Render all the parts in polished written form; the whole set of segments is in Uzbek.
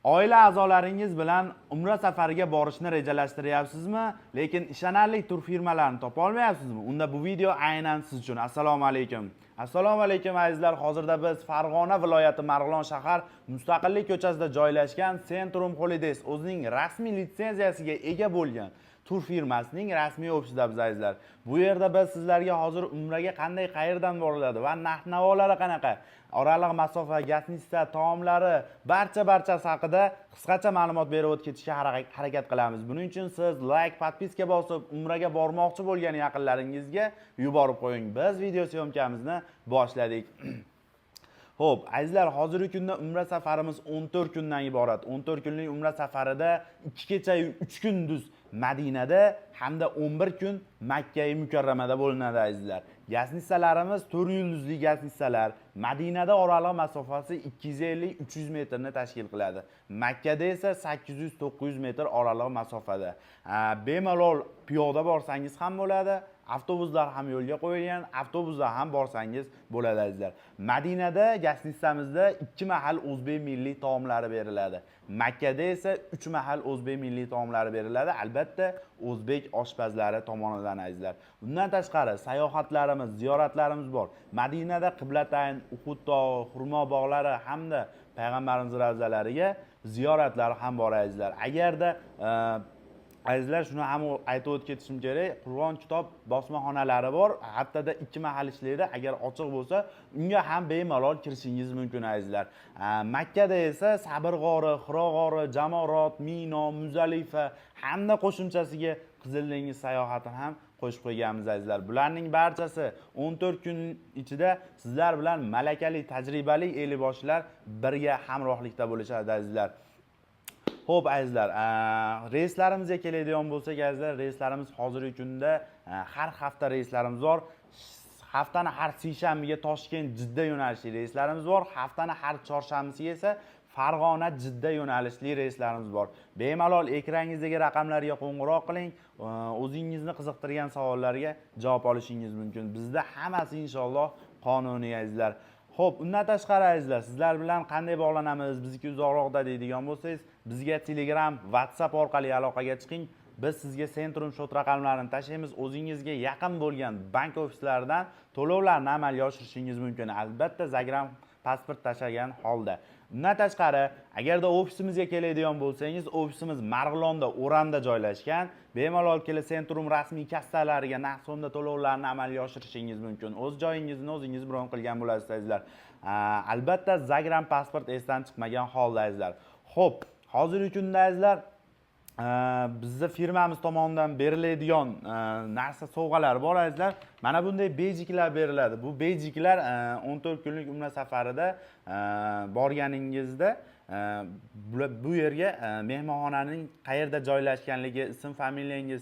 Oila a'zolaringiz bilan umra safariga borishni rejalashtiryapsizmi, lekin ishonarli tur firmalarini topa olmayapsizmi? Unda bu video aynan siz uchun. Assalomu alaykum. Assalomu alaykum, azizlar. Hozirda biz Farg'ona viloyati, Marg'ilon shahar, Mustaqillik ko'chasida joylashgan Centrum Holidays o'zining rasmiy litsenziyasiga ega bo'lgan tur firmasining rasmiy ofisidamiz, azizlar. Bu yerda biz sizlarga hozir umraga qanday, qayerdan boriladi va narx navolari qanaqa, oraliq masofa, гостиница, taomlari, barcha barchasi haqida qisqacha ma'lumot berib o'tib ketishga harakat qilamiz. Buning uchun siz layk, подписка bosib, umraga bormoqchi bo'lgan yaqinlaringizga yuborib qo'ying. Biz video съёмка mizni boshladik. Xo'p, azizlar, hozirgi kunda umra safarimiz 14 kundan iborat. 14 kunlik umra safarida 2 kecha 3 kunduz Madinada hamda 11 kun Makka Mukarramada bo'linadi, azizlar. Гостиница larimiz 4 yulduzli гостиница lar. Madinada oraliq masofasi 250-300 metrni tashkil qiladi. Makkada esa 800-900 metr oraliq masofada. Bemalol piyoda borsangiz ham bo'ladi, avtobuslar ham yo'lga qo'yilgan, avtobuslar ham borsangiz bo'ladi, azizlar. Madinada гостиница mizda 2 mahal o'zbek milliy taomlari beriladi. Makkada esa 3 mahal o'zbek milliy taomlari beriladi, albatta o'zbek oshpazlari tomonidan, azizlar. Undan tashqari sayohatlarimiz, ziyoratlarimiz bor. Madinada Qiblatayn, Uhud tog'i, xurmo bog'lari hamda payg'ambarimiz ravzalariga ziyoratlar ham bor, azizlar. Agarda azizlar, shuni ham aytib o'tib ketishim kerak, Qur'on kitob bosmaxonalari bor, haftada 2 mahal ishlaydi. Agar ochiq bo'lsa, unga ham bemalol kirishingiz mumkin, azizlar. Makkada esa Sabr g'ori, Hiro g'ori, Jamorot, Mino, Muzalifa hamda qo'shimchasiga Qizil dengiz sayohatini ham qo'shib qo'yganmiz, azizlar. Bularning barchasi 14 kun ichida sizlar bilan malakali, tajribali ellikboshilar birga hamrohlikda bo'lishadi, azizlar. Xo'p, azizlar, reyslarimizga keladigan bo'lsak, azizlar, reyslarimiz hozirgi kunda har hafta reyslarimiz bor. Haftani har seshanbiga Toshkent Jidda yo'nalishli reyslarimiz bor. Haftani har chorshanbisiga esa Farg'ona Jidda yo'nalishli reyslarimiz bor. Bemalol ekrangingizdagi raqamlarga qo'ng'iroq qiling, o'zingizni qiziqtirgan savollarga javob olishingiz mumkin. Bizda hammasi inshaalloh qonuniy, azizlar. Xo'p, undan tashqari, azizlar, sizlar bilan qanday bog'lanamiz, bizniki uzoqroqda deydigan bo'lsangiz, bizga Telegram, WhatsApp orqali aloqaga chiqing. Biz sizga Centrum счёт raqamlarini tashlaymiz. O'zingizga yaqin bo'lgan bank ofislaridan to'lovlarni amalga oshirishingiz mumkin. Albatta, загран pasport tashlagan holda. Undan tashqari, agarda ofisimizga keladigan bo'lsangiz, ofisimiz Marg'ilonda, O'ramda joylashgan. Bemalol kelib Centrum rasmiy kassalariga naqd so'mda to'lovlarni amalga oshirishingiz mumkin. O'z joyingizni o'zingiz bron qilgan bo'lasiz, azizlar. Albatta, загран pasport esdan chiqmagan holda, azizlar. Xo'p, hozirgi kunda, azizlar, bizni firmamiz tomonidan beriladigan narsa, sovg'alar bor, azizlar. Mana bunday beyjiklar beriladi. Bu beyjiklar 14 kunlik umra safarida borganingizda bu yerga mehmonxonaning qayerda joylashganligi, ism familiyangiz,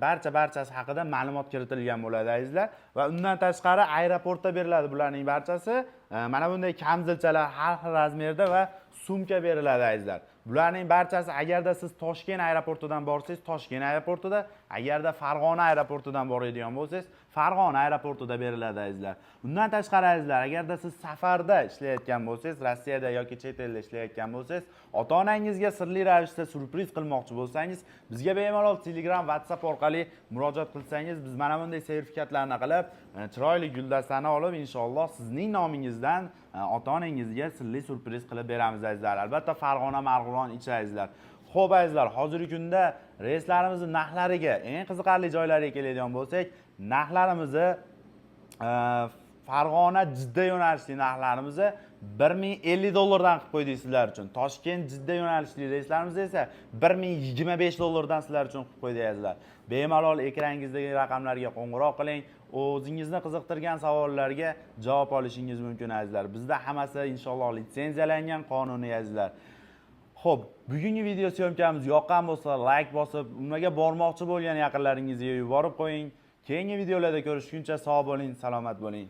barcha barchasi haqida ma'lumot kiritilgan bo'ladi, azizlar. Va undan tashqari aeroportda beriladi bularning barchasi. Mana bunday kamzilchalar har xil razmerda va sumka beriladi, azizlar. Bularning barchasi agarda siz Toshkent aeroportidan borsangiz, Toshkent aeroportida, agarda Farg'ona aeroportidan boradigan bo'lsangiz, Farg'ona aeroportida beriladi, azizlar. Undan tashqari, azizlar, agarda siz safarda ishlayotgan bo'lsangiz, Rossiyada yoki chet elda ishlayotgan bo'lsangiz, ota onangizga sirli ravishda syurpriz qilmoqchi bo'lsangiz, bizga bemalol Telegram, WhatsApp orqali murojaat qilsangiz, biz mana bunday sertifikatlarni qilib, chiroyli guldastani olib, inshaalloh sizning nomingizdan ota onangizga sirli syurpriz qilib beramiz, azizlar. Albatta, Farg'ona, Marg'ilon ichi, azizlar. Xo'p, azizlar, hozirgi kunda reyslarimizni narxlariga, eng qiziqarli joylariga keladigan bo'lsak, narxlarimizni Farg'ona Jidda yo'nalishli narxlarimizni 1050 dollardan qilib qo'ydik sizlar uchun. Toshkent Jidda yo'nalishli reyslarimiz esa 1025 dollardan sizlar uchun qilib qo'ydik, azizlar. Bemalol ekrangingizdagi raqamlarga qo'ng'iroq qiling. O'zingizni qiziqtirgan savollarga javob olishingiz mumkin, azizlar. Bizda hammasi inshaalloh litsenziyalangan, qonuniy, azizlar. Xo'p, bugungi video съёмка miz yoqqan bo'lsa, layk bosib, umraga bormoqchi bo'lgan yaqinlaringizga yuborib qo'ying. Keyingi videolarda ko'rishguncha sog' bo'ling, salomat bo'ling.